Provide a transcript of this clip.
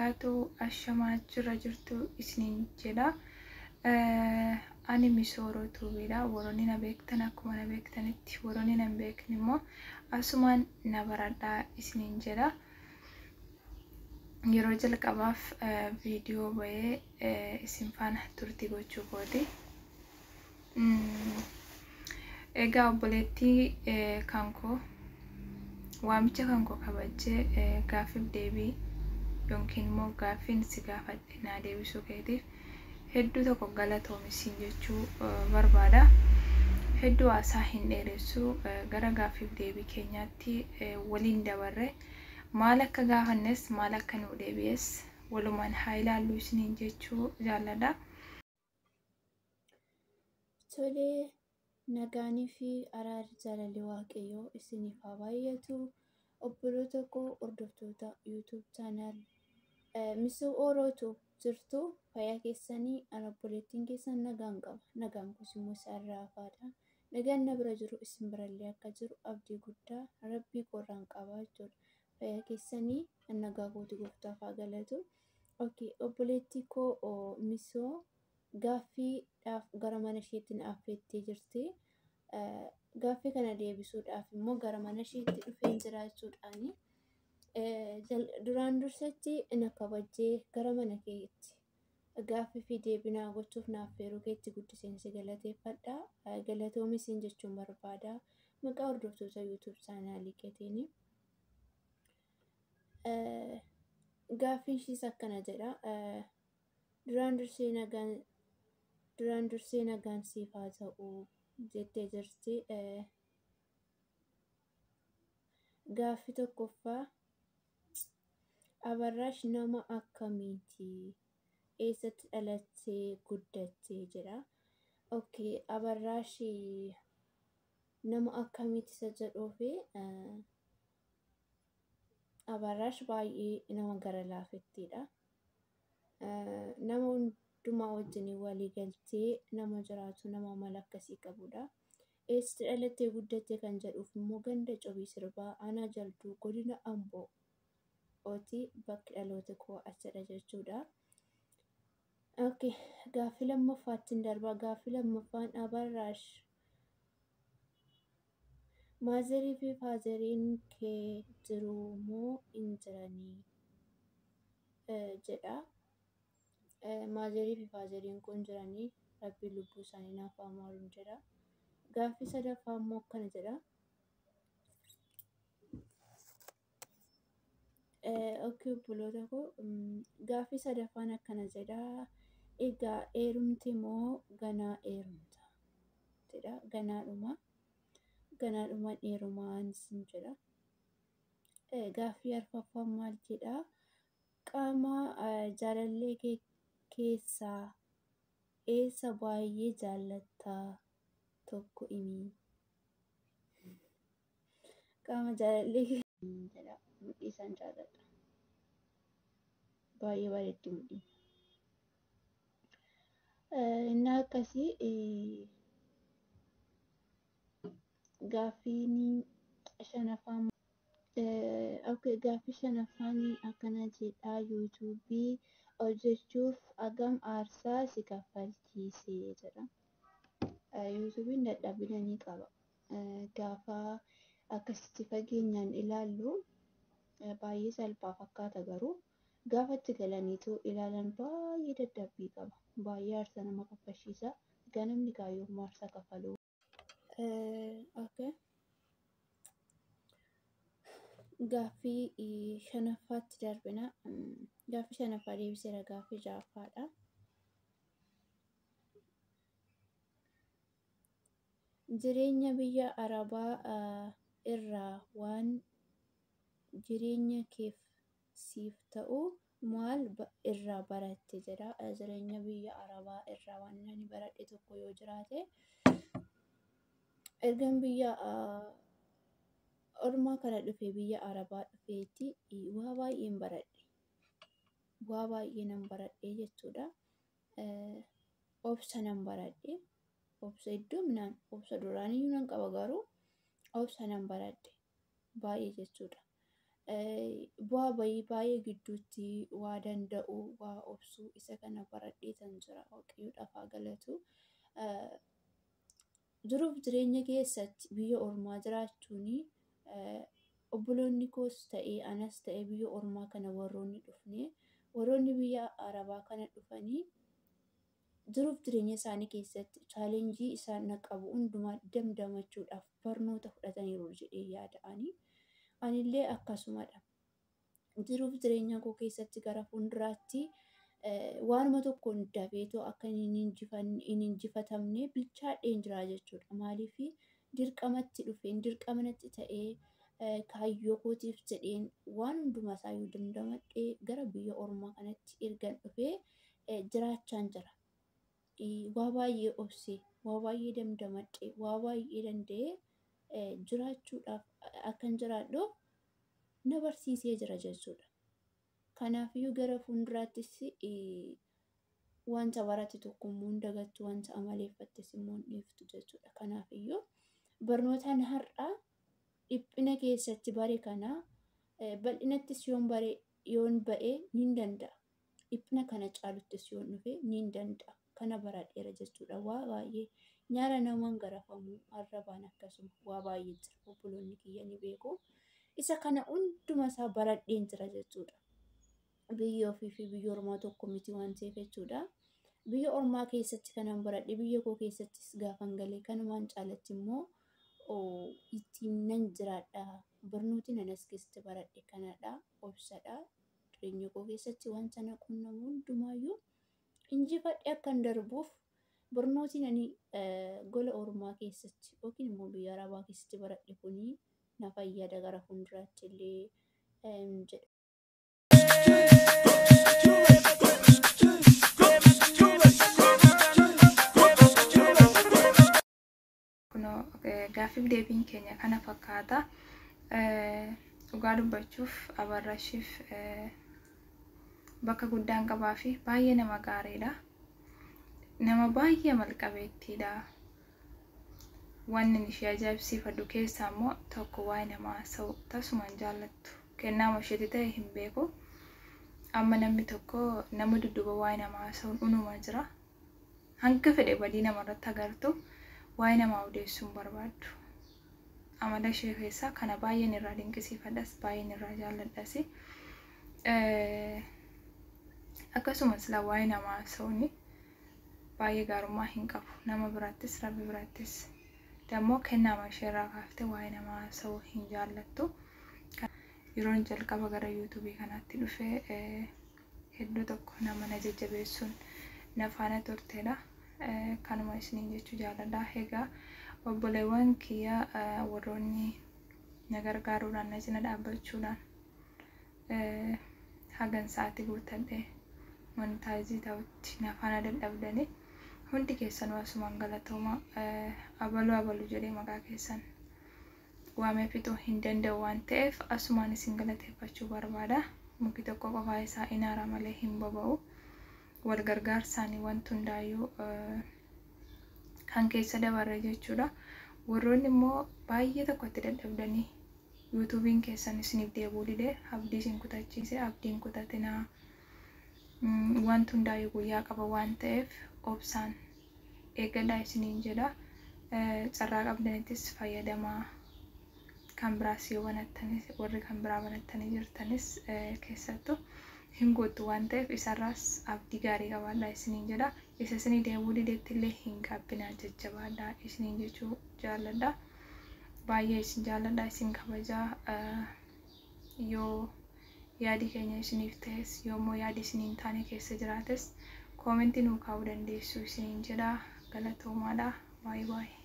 Wabarakaatu. Ashamaa jira jirtu isiniin jedha. Ani Misooroo Tuubiidha. Warroonni na beektan akkuma na beektanitti, warroonni na hin beekne immoo asumaan na baradhaa isiniin jedha. Yeroo jalqabaaf viidiyoo bahee isin faana turtii gochuu kooti. Egaa obboleettii kan koo waamicha kan koo kabajjee gaaffiif deebii yookiin immoo gaaffiin si gaafadhe naa deebisuu keetiif hedduu tokko galatoomi siin jechuu barbaada. Hedduu haasaa hin dheeressu, gara gaaffiif deebii keenyaatti waliin dabarre maal akka gaafannes maal akka nuu deebi'es walumaan haa ilaallu isiniin jechuu jaalladha. Tolee, nagaanii fi araarri jaalalli Waaqayyoo isiniif haa baay'atu. Obboloota koo hordoftoota YouTube channel Misoo Orootu jirtu, fayyaa keessanii? Ana obboleettiin keessan nagaan qaba. Nagaan koos immoo isaan hafaadha. Nagaan na bira jiru isin birallee akka jiru abdii guddaa Rabbii koorraan qaba jechuudha. Fayyaa keessanii? Nagaa kooti, gooftaaf haa galatu. Okay, obboleettii koo Misoo gaaffiidhaaf gara mana isheetti na affeettee jirti. Gaaffii kana deebisuudhaaf immoo gara mana isheetti dhufeen jira jechuudhaani. Duraan dursatti na kabajjee gara mana keetti gaaffii fi deebinaa gochuuf na affeeruu keetti guddiseen si galateeffadha. Galatoomi siin jechuun barbaada. Maqaa hordoftoota YouTube chaanaalii keetiini. Gaaffiin ishiis akkana jedha. Duraan dursee nagaan siif haa ta'u jettee jirti. Gaaffii tokkoffaa, Abarraash nama akkamiiti? Eessatti dhalattee guddatte jedha. Okay, Abarraash nama akkamiiti isa jedhuufi, Abarraash baay'ee nama gara laafettiidha. Nama hundumaa wajjin walii galtee nama jiraatu, nama amala akkasii qabudha. Eessatti dhalattee guddatte kan jedhuuf immoo ganda Cobii Sirbaa, aanaa Jalduu, godina Amboo ooti, bakki dhaloota koo asidha jechuudha. Okay, gaaffii lammaffaatti darbaa. Gaaffii lammaffaan, Abarraash maazerii fi faazeriin kee jiru moo hin jiranii jedha. Maazerii fi faazeriin kun jiranii, Rabbiin lubbuu isaanii naaf haa maaru jedha. Gaaffii sadaffaa immoo akkana jedha. Okay, obboloota koo, gaaffii sadaffaan akkana jedha. Egaa heerumte moo ganaa heerumta jedha. Ganaadhuma. Ganaadhuma heerumaan sin jedha. Gaaffii arfaffaan maal jedha? Qaama jaalallee kee keessaa eessa baay'ee jaallattaa tokko himi. Qaama jaalallee kee jedha. Mudhii isaan jaalladha. Baay'ee bareeddi mudhiin. Inni akkasii gaaffiin shanaffaan, okay, gaaffii shanaffaan akkana jedha. Yuutuubii hojjechuuf hagam aarsaa si kaffalchiise jedha. Yuutuubiin dadhabina ni qaba. Gaafa akkasitti fageenyaan ilaallu baay'ee salphaa fakkaata, garuu gaafa itti galaniitu ilaalan baay'ee dadhabbii qaba. Baay'ee aarsaa nama kaffalchiisa. Egaa namni kaayyoo aarsaa kaffalu. Okay. Gaaffii shanaffaatti darbina. Gaaffii shanaffaa deebiseera, gaaffii ja'affaadha. Jireenya biyya Arabaa irraa waan jireenya keef siif ta'u maal irraa baratte jedha. Jireenya biyya Arabaa irraa waan ani baradhe tokko yoo jiraate, ergan biyya ormaa kana dhufee, biyya Arabaa dhufeetti waa baay'een baradhe. Waa baay'ee nan baradhe jechuudha. Obsa nan baradhe. Obsa hedduminaan, obsa duraaniyyuu nan qaba, garuu obsa nan baradhe baay'ee jechuudha. Bu'aa bayii baay'ee gidduutti waa danda'u, waa obsuu isa kana baradheetan jira. Waaqayyoodhaaf haa galatu. Jiruuf jireenya keessatti biyya ormaa jiraachuun obboloonni koos ta'ee anas ta'ee biyya ormaa kana warroonni dhufne, warroonni biyya arabaa kana dhufanii jiruuf jireenya isaanii keessatti chaalenjii isaan qabu hundumaa damdamachuudhaaf barnoota fudhataniiru jedhee yaada'anii. Anillee akkasumadha. Jiruuf jireenya koo keessatti gara fuulduraatti waanuma tokkoon dafeetoo akka hin injifatamne bilchaadheen jira jechuudha. Maaliif dirqamatti dhufeen dirqama natti ta'ee kaayyoo kootiif jedheen waan hundumaa isaayyuu dandamadhee gara biyya ormaa kanatti ergan dhufee jiraachaan jira. Waa baay'ee obsee, waa baay'ee damdamadhee, waa baay'ee danda'ee jiraachuudhaaf akkan jiraadhuuf na barsiisee jira jechuudha. Kanaafiyyuu gara fuulduraattis wanta barate tokko immoo hin dagattu, wanta amaleeffattes immoo hin dhiiftu jechuudha. Kanaafiyyuu barnootaan har'a dhiphina keessatti bare kana bal'inattis yoon bare yoon ba'e nin danda'a. Dhiphina kana caaluttis yoon dhufe nin danda'a. Kana baradheera jechuudha. Waa baay'ee nyaara namaan garafamu arrabaan akkasuma waa baay'ee jira. Obboloonni kiyya ni beeku. Isa kana hunduma isaa baradheen jira jechuudha. Biyya ofii fi biyya ormaa tokko miti waan ta'eef jechuudha. Biyya ormaa keessatti kanan baradhe, biyya koo keessattis gaafan galee kanumaan caalatti immoo ittiin nan jiraadha. Barnooti nan as keessatti baradhe kanadha. Obsadha. Jireenya koo keessatti wanta na qunnamu hundumaayyuu injifadhee akkan darbuuf barnooti ani gola ormaa keessatti yookiin immoo biyya arabaa keessatti baradhe kuni na fayyada gara fuulduraatti illee jedha. Kunoo gaaffiif deebiin keenya kana fakkaata. Dhugaa dubbachuuf Abarraashiif bakka guddaan qabaa fi baay'ee nama gaariidha. Nama baay'ee amal-qabeettiidha. Wanni ishee ajaa'ibsiifadhu keessaa immoo tokko waa'ee namaa haasa'u tasuma hin jaallattu. Kennaa isheetti ta'e hin beeku. Amma namni tokko nama dudduuba waa'ee namaa haasa'uun unumaa jira. Hanga fedhe badii namarratti agartu waa'ee namaa odeessuu hin barbaaddu. Amala ishee keessaa kana baay'een irraa dinqisiifadhas, baay'een irraa jaalladhas. Akkasumas waa'ee namaa haasa'uun baay'ee gaarummaa hin qabu. Nama birattis rabbi birattis. Dammoo kennaa ishee irraa kaaftee waa'ee namaa haasa'uu hin jaallattu. Yeroon jalqaba gara yuutuubii kanaatti dhufee hedduu tokko nama na jajjabeessuun na faana turtedha. Kanuma isiniin jechuu jaalladha. Egaa obboleewwan kiyya warroonni na gargaaruudhaan na cina dhaabbachuudhaan hagan sa'aatii guuttadhee monetaayizii ta'utti na faana dadhabdanii hundi keessanuu asumaan galatooma. Abaluu abaluu jedhee maqaa keessan waamee fixuu hin danda'u waan ta'eef asumaan isin galateeffachuu barbaada. Muki tokko qofaa isaa inaara malee hin boba'u. Wal gargaarsaanii wanti hundaayyuu kan keessa dabarre jechuudha. Warroonni immoo baay'ee tokkotti dadhabdanii yuutuubiin keessan isiniif deebi'uu didee abdii isin kutachiise, abdiin kutatinaa. Wanti hundaayyuu guyyaa qaba waan ta'eef obsaan eeggadhaa isiniin jedha. Carraa qabdanittis fayyadamaa. Kan biraas yoo banattanis warri kan biraa banattanii jirtanis keessattuu hin guuttu waan ta'eef isarraas abdii gaarii qabaadhaa isiniin jedha. Isa isinii deebi'uu dideetti illee hin gaabbinaa, jajjabaadhaa isiniin jechuu jaalladha. Baay'ee isin jaalladha, isin kabajaa. Yoo yaadi keenya isiniif ta'es yoommoo yaadi isinii hin taane keessa jiraates koomentii nuu kaa'uu dandeessu isiniin jedha. Galatoomaadha. Baay'ee baay'ee.